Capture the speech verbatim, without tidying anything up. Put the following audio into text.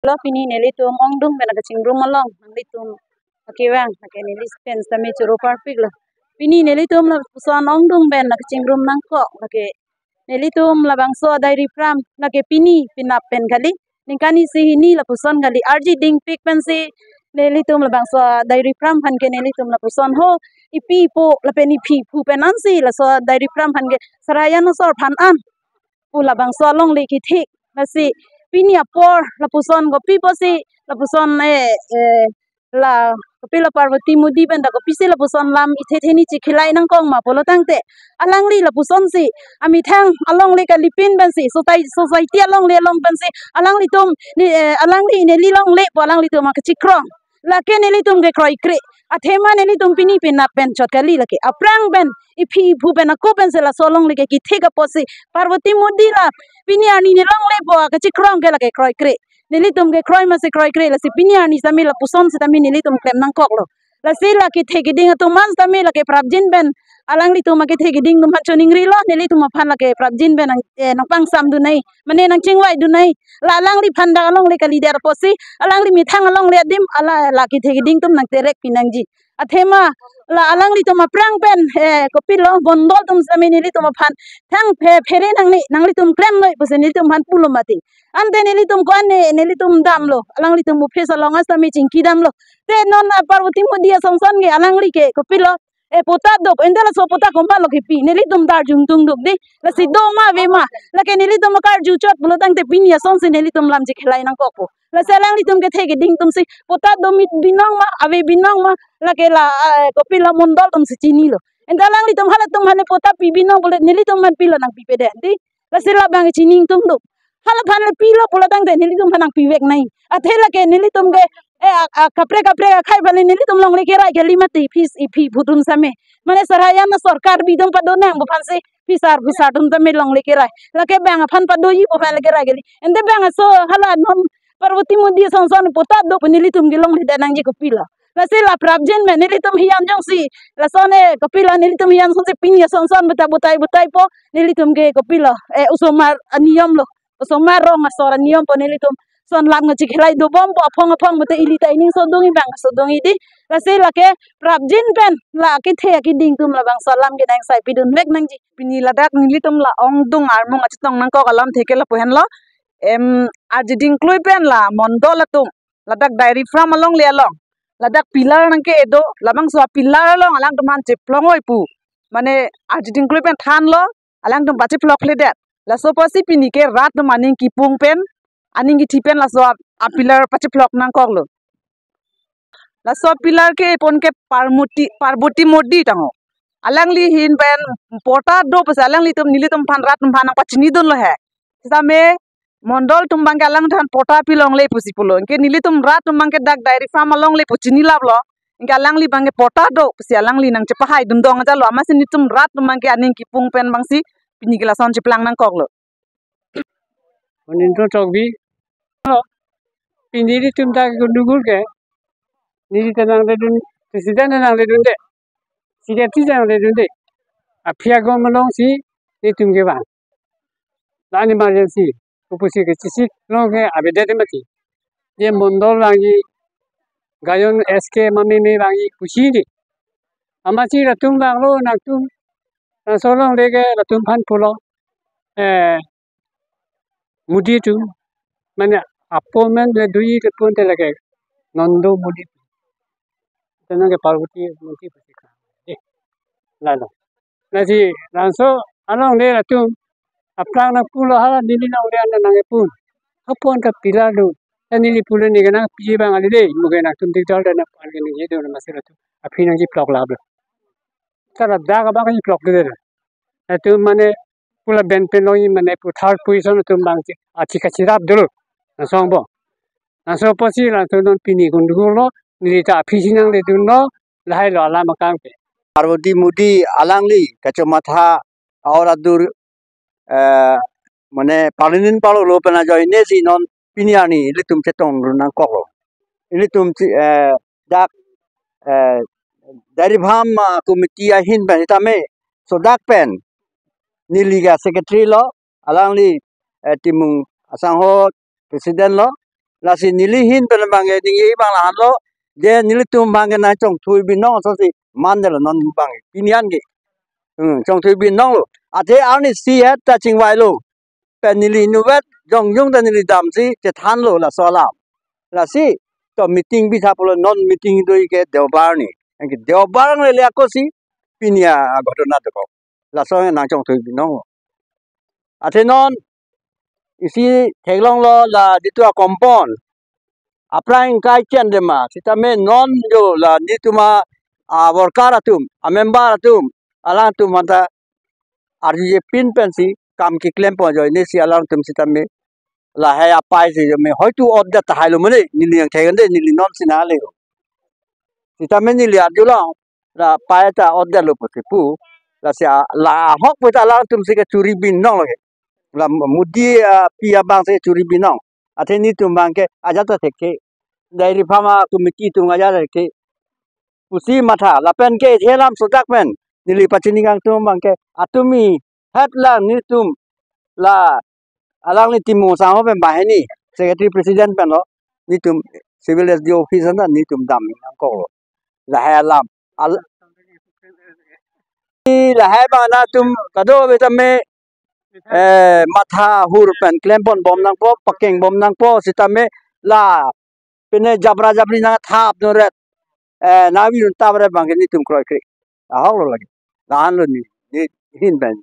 Lo pini nelitum ongdung pen kachingrum along nanglitum akevang lake neli pen sitame choro parpik lo. Pini nelitum lapuson ongdung pen kachingrum nangkok lake nelitum labangso dairy farm lake pini penap pen kali, ningkan isi hini lapuson kali arji dingpik pensi nelitum labangso dairy farm aphan ke nelitum lapuson ho ipi ipo lapen iphi iphu pen ansi laso dairy farm aphan ke Sarayan asor aphan an pu labangso alongle kethek. Lasi pini apor lapuson kopi pusi lapuson eh, eh, la kopi la Parvati Modi pen ta kopisi lapuson lam ithe theni chikhelai nangkok ma pulo tangte, alangli lapusonsi amethang alongle kalipin pensi sotai- society alongle along pensi alanglitum ni eh, alangli neli longle pu alanglitum akachikrong lake nelitum ke kroikre. Athema nelitum pini penap pen chot kali lake aphrang pen iphi iphu pen ako pensi laso alongle ke kethek apotsi Parvati Modi la pini arni ne longle pu akachikrong ke lake kroikre. Nelitum ke kroi masi kroikre, lasi pini arni sitame lapuson sitame nelitum klem nangkok lo. Lasi la kethe keding atum an sitame lake prapjin pen alanglitum akethe keding atum aphan choningrilo, nelitum aphan lake prapjin pen nang, eh, nangpangsamdun nai, mane nangchingvaidun nai. La alangliphan dak alongle kalidet apotsi alangli methang alongle adim ala la kethe keding atum nangterek pinangji. Athema la alanglitum aphrang pen eh kopilo mondol atum sitame nelitum aphan thang phe phere nangne nanglitum klemnoi pusi nelitum aphan pulo mati. Ante nelitum ko-an ne nelitum damlo, alanglitum office along sitame chingki damlo. Te non a Parvati Modi asonson ke alangli ke kopilo eh patta do, ante laso patta komat lo kipi, nelitum ta arjudun duk dei. Lasi do ma ave ma, lake nelitum karju chot pulo tangte pini asonsi nelitum lam chikhelai nangkokpo. Lasi alanglitum kethe keding atumsi patta do mit binong ma, ave binong ma, lake la eh, kopilo mondol atumsi chinilo. Ante alanglitum halatum aphan le patta pi binong pulo nelitum aphan pilo nangpipedet dei. Lasi labang chini ingtung duk. Hala aphan le pilo pulo tangte nelitum aphan nangpivek nai. Athe lake nelitum ke eh a- a- kaprek kaprek akhei aphan le nelitum longle kerai kali mati, phis iphi iphu atum sitame. Mane Sarayan asor Karbi atum padonang pu aphansi phisar phusar atum tame longle kerai. Lake bang aphan padoji pu aphan le kerai kali. Ante bang aso hala non Parvati Modi asonson patta do pu nelitum ke longledet nangji kopilo. Lasi la prapjin pen nelitum hiyan jongsi lason eh kopilo nelitum hiyan asonsi pini asonson beta butai butaipo, nelitum ke kopilo eh osomar aniyom lo, osomar rong asor aniyom pu nelitum son lam nangchikhelai dobompo, aphong aphong beta ili ta ining sodungi bang sodungi dei. Lasi lake prapjin pen la kethe keding atum labangso alam ke nang sai pidunvek nangji. Pini ladak nelitum la ongdung armung achetong nangkok alamthe ke lapu henlo. Em, arji dingklui pen la mondol atum ladak dairy farm alongle along ladak pillar nangke-e do, labangso a pillar along alangtum aphan cheplongoi pu mane arji dingklui pen thanlo, alangtum pacheplokledet. Laso apotsi pini ke rat atum aning kipung pen aning kithi pen laso a- a pillar pacheplok nangkoklo. Laso a pillar ke-e pon ke Parmuti- Parvati Modi tangho. Alangli ahin pen patta do pusi alanglitum nelitum aphan rat atum aphan nangpachinidunlo he. Sitame mondol atum abang ke alangtum aphan patta pilongle pusi pulo. Anke nelitum rat atum abang ke dak dairy farm alongle pu chinilaplo. Anke alangli abang ke patta do pusi alangli nangchepahaidun dong ajalo. Amatsi nelitum rat atum abang ke aning kipung pen abangsi pini ke lason cheplang nangkoklo. Monindro Tokbi. Pini nelitum ta ke gundugul ke. Neli ta nangledun, president ta nangledunde. Secretary ta nangledunde. Aphi agom alongsi nelitum kevang. La-an emergency pusi ke chesik along ke avedet mati. Je mondol vangji, Gayon S K mame me vangji pusi dei. Amatsi latum vanglo nangtum. Laso alongle ke latum aphan pulo. Eh, Modi atum. Mane appointment le doji ke pon te lake Narendra Modi. Tenang ke Parvati Modi pusi ka. Eh, lalo. Lasi laso alongle latum aphrang nangpulo hala neli alongle an nangkepun. Apon ta pillar do. Ta neli pulo neke nangpi abang ale dei. Mo ke nangtum dikdar ta nangphan ke neli do amatsi latum aphi nangchiploklaplo. Ta ladak abang chiploklede. Latum mane pu lapen pen longji mane pu third position atum abang chi- achi kachirap dolo. Lason angbong. Laso apotsi latum non pini gundugullo, neli ta aphisi nangledunlo, lahailo alam akam ke. Parvati Modi alangli kachomatha aur adur eh, mane panin parlo pen ajoine si non pini arni ilitum chetongdun nangkoklo. Ilitum chi- eh, dak eh, dairy farm ah, committee ahin pen sitame sodak pen neli ke secretary lo, alangli eh, Timung asangho president lo, Lasi neli ahin pen abang ke ningje abang lahenlo, je nelitum abang ke nangchongthui binong ason si mandetlo non abang ke. Pini an ke. Hmm, chongthui binonglo. Athe arnisi het ta chingvailo. Pen neli inutvet jongjong ta neli damsi chethanlo laso alam. Lasi to meeting bithaplo, non meeting do ke Deobar arni. Anke Deobar anglele ako si pini a ghotona dokok. Laso nangchongthui binonglo. Athe non isi theklonglo la jitu akompon aphrang ingkai chen de ma, sitame non jo la netum a, a worker atum, a member atum, alangtum aphanta arjuje pin pensi kam keklem pon ajoine si alangtum sitame lahai apai si jo me hoitu otdet tahai lo mene, neli nangthek-an de, neli non si nangle ho. Sitame neli arjulo, la pai ta otdetlo pusi pu. Lasi a, la ahok pu ta alangtum si kechuri binonglo ke. La Modi api abang si churi binong. Athe netum abang ke ajat ta thekthe. Dairy Farm a committee atum ajat ta thekthe pusi matha. Lapen ke the alam sodak pen neli pachini kangtung abang ke, atumi het lang netum la alangli Timung Sangho pen banghini, secretary president penlo, netum civil S D O office anta netum dam nangkoklo. Lahai alam. Al-, lahai abang nangtum kadokave tame, eh, matha hur pen klem ponbom nangpo, pakeng bom nangpo, sitame la pine jabra jabri nangthap dunret, eh, nangvirun tapret abang ke netum kroikre. Ahoklo lake. Lahenlo ne, ne ahin pen.